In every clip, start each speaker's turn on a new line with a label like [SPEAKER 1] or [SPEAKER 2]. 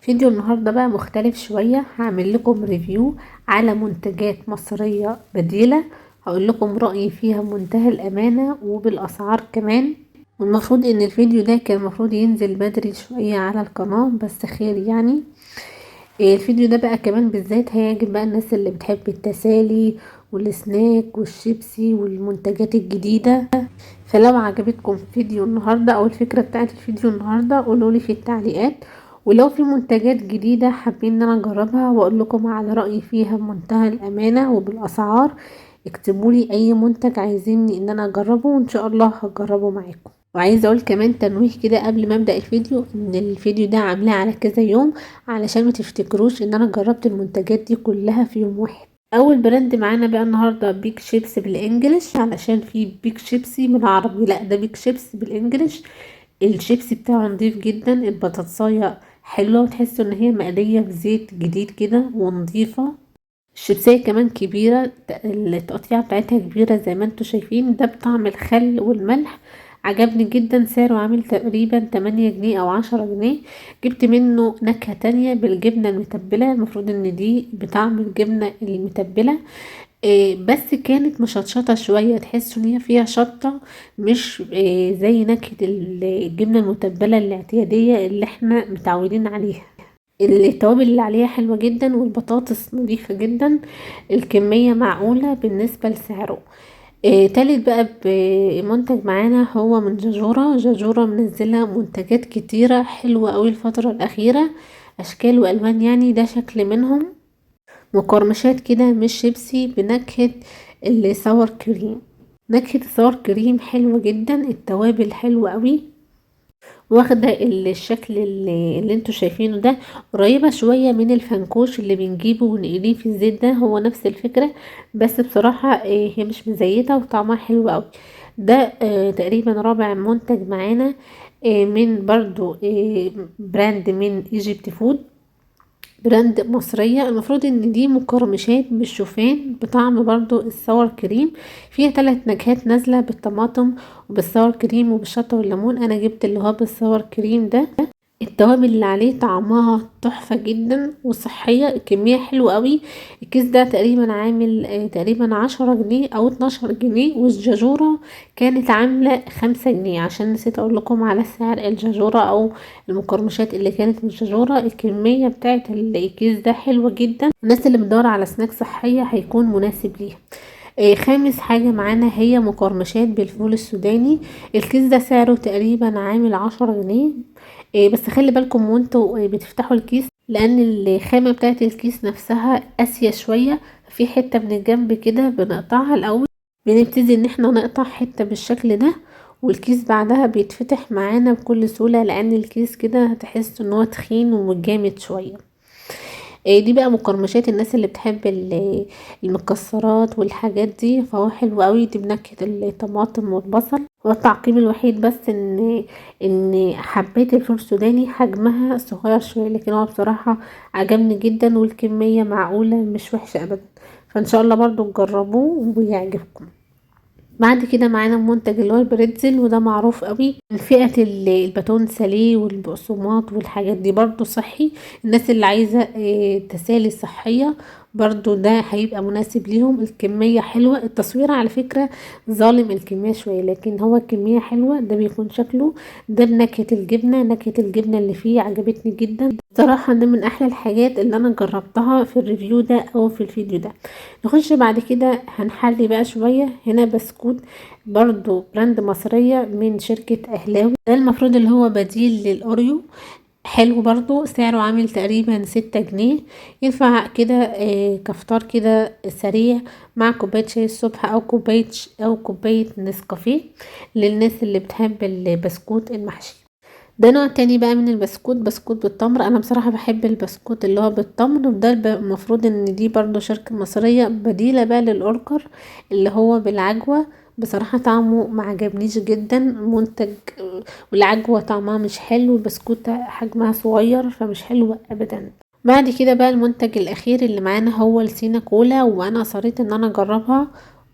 [SPEAKER 1] فيديو النهاردة بقى مختلف شوية، هعمل لكم review على منتجات مصرية بديلة، هقول لكم رأيي فيها بمنتهى الأمانة وبالأسعار كمان. والمفروض ان الفيديو ده كان المفروض ينزل بدري شوية على القناة، بس خير يعني. الفيديو ده بقى كمان بالذات هيعجب بقى الناس اللي بتحب التسالي والسناك والشيبسي والمنتجات الجديدة. فلو عجبتكم فيديو النهاردة او الفكرة بتاعت الفيديو النهاردة قولولي في التعليقات، ولو في منتجات جديدة حابين ان انا اجربها واقول لكم على رأيي فيها بمنتهى الامانة وبالاسعار، اكتبولي اي منتج عايزيني ان انا اجربه وان شاء الله هجربه معاكم. وعايزه اقول كمان تنويه كده قبل ما ابدا الفيديو، ان الفيديو ده عاملاه على كذا يوم علشان ما تفتكروش ان انا جربت المنتجات دي كلها في يوم واحد. اول brand معانا بقى النهارده بيك شيبس بال English، علشان في بيك شيبسي بالعربي، لا ده بيك شيبس بال English. الشيبسي بتاعه نضيف جدا، البطاطسايه حلوة وتحسوا ان هي مقلية في زيت جديد كده ونضيفه. الشيبسيه كمان كبيرة، التقطيعه بتاعتها كبيرة زي ما انتم شايفين. ده بطعم الخل والملح، عجبني جدا. سعره عامل تقريبا 8 جنيه او 10 جنيه. جبت منه نكهة تانية بالجبنة المتبلة، المفروض ان دي بطعم الجبنة المتبلة، بس كانت مشطشطة شوية، تحسوا ان هي فيها شطة، مش زي نكهة الجبنة المتبلة الاعتيادية اللي احنا متعودين عليها. التوابل اللي عليها حلوة جدا، والبطاطس نظيفة جدا، الكمية معقولة بالنسبة لسعره. تالت بقى بمنتج معانا هو من جاجورة. جاجورة منزلة منتجات كتيرة حلوة قوي الفترة الأخيرة، أشكال وألوان يعني. ده شكل منهم، مقرمشات كده مش شيبسي بنكهة ال sour cream. نكهة ال sour cream حلوة جدا، التوابل حلوة قوي، واخدة الشكل اللي انتوا شايفينه ده، قريبة شوية من الفنكوش اللي بنجيبه ونقليه في الزيت، ده هو نفس الفكرة، بس بصراحة هي مش مزيتة وطعمها حلو قوي. ده تقريبا رابع منتج معانا، من برضو brand من Egypt Food، brand مصرية. المفروض ان دي مقرمشات بالشوفان بطعم برضو ال sour cream، فيها 3 نكهات نازلة بالطماطم وبال sour cream وبالشطة والليمون. انا جبت اللي هو بال sour cream ده، التوابل اللي عليه طعمها تحفة جدا وصحية، الكمية حلوة قوي. الكيس ده تقريبا عامل تقريبا 10 جنيه او 12 جنيه، والجاجورة كانت عاملة 5 جنيه، عشان نسيت اقول لكم على سعر الجاجورة او المقرمشات اللي كانت من الجاجورة. الكمية بتاعت الكيس ده حلوة جدا، الناس اللي بتدور على سناك صحية هيكون مناسب ليها. خامس حاجة معانا هي مقرمشات بالفول السوداني. الكيس ده سعره تقريبا عامل 10 جنيه، بس خلي بالكم وانتوا بتفتحوا الكيس، لان الخامة بتاعت الكيس نفسها قاسية شوية، في حتة من الجنب كده بنقطعها الاول، بنبتدي ان احنا نقطع حتة بالشكل ده، والكيس بعدها بيتفتح معانا بكل سهولة، لان الكيس كده هتحس ان هو تخين وجامد شوية. دي بقى مقرمشات الناس اللي بتحب المكسرات والحاجات دي، فهو حلو قوي. دي بنكهة الطماطم والبصل. هو التعقيب الوحيد بس ان حبات الفول السوداني حجمها صغير شوية، لكن هو بصراحة عجبني جدا، والكمية معقولة مش وحشة ابدا، فان شاء الله برضو تجربوه ويعجبكم. بعد كده معانا المنتج اللي هو البريتزل، وده معروف قوي من فئة الباتون ساليه والبقسماط والحاجات دي، برضو صحي. الناس اللي عايزة تسالي صحية برضو ده هيبقى مناسب ليهم. الكمية حلوة، التصوير على فكرة ظالم الكمية شوية، لكن هو الكمية حلوة. ده بيكون شكله ده بنكهة الجبنة، نكهة الجبنة اللي فيه عجبتني جدا صراحة. ده من احلى الحاجات اللي انا جربتها في ال review ده او في الفيديو ده. نخش بعد كده هنحلي بقى شوية. هنا بسكوت برضو brand مصرية من شركة اهلاوي، ده المفروض اللي هو بديل للاوريو، حلو برضو. سعره عامل تقريبا 6 جنيه، ينفع كده كفطار كده سريع مع كوباية شاي الصبح او كوباية نسكافيه للناس اللي بتحب البسكوت المحشي. ده نوع تاني بقى من البسكوت، بسكوت بالتمر. انا بصراحة بحب البسكوت اللي هو بالتمر، وده المفروض ان دي برضو شركة مصرية بديلة بقى للأوركر اللي هو بالعجوة. بصراحة طعمه ما عجبنيش جدا، منتج والعجوة طعمها مش حلو، البسكوتة حجمها صغير فمش حلوة ابدا. بعد كده بقى المنتج الاخير اللي معانا هو السينا كولا، وانا اصريت ان انا اجربها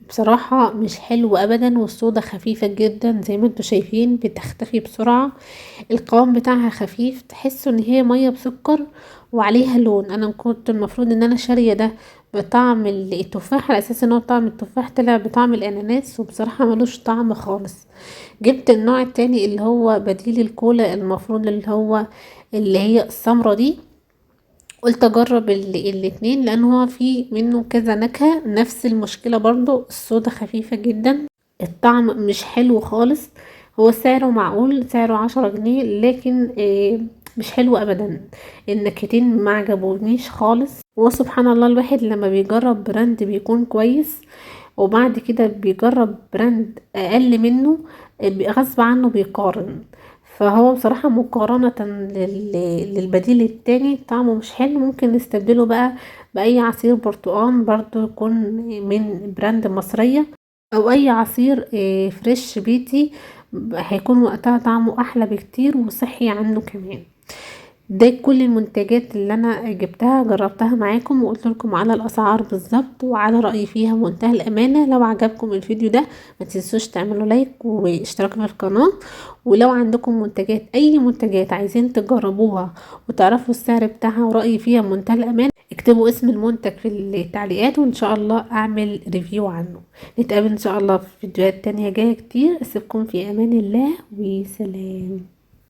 [SPEAKER 1] بصراحة مش حلو ابدا، والصودا خفيفة جدا زي ما انتم شايفين، بتختفي بسرعة. القوام بتاعها خفيف، تحسوا ان هي مية بسكر وعليها لون. انا كنت المفروض ان انا شارية ده بطعم التفاح على اساس ان هو بطعم التفاح، طلع بطعم الاناناس، وبصراحة ملوش طعم خالص. جبت النوع التاني اللي هو بديل الكولا، المفروض اللي هو اللي هي السمرة دي، قلت اجرب الاتنين لان هو في منه كذا نكهة. نفس المشكلة برضو، الصودا خفيفة جدا، الطعم مش حلو خالص. هو سعره معقول، سعره 10 جنيه، لكن مش حلو ابدا. النكهتين ما عجبونيش خالص. وسبحان الله الواحد لما بيجرب brand بيكون كويس، وبعد كده بيجرب brand اقل منه غصب عنه بيقارن. فهو بصراحة مقارنة للبديل التاني طعمه مش حلو. ممكن نستبدله بقى بأي عصير برتقان برضو يكون من brand مصرية، أو أي عصير fresh بيتي، هيكون وقتها طعمه أحلى بكتير وصحي عنه كمان. ده كل المنتجات اللي انا جبتها جربتها معاكم وقلت لكم على الاسعار بالظبط وعلى رايي فيها بمنتهى الامانه. لو عجبكم الفيديو ده ما تنسوش تعملوا like واشتراك في القناه، ولو عندكم منتجات اي منتجات عايزين تجربوها وتعرفوا السعر بتاعها ورايي فيها بمنتهى الامانه، اكتبوا اسم المنتج في التعليقات وان شاء الله اعمل review عنه. نتقابل ان شاء الله في فيديوهات تانية جايه كتير. اسيبكم في امان الله وسلام.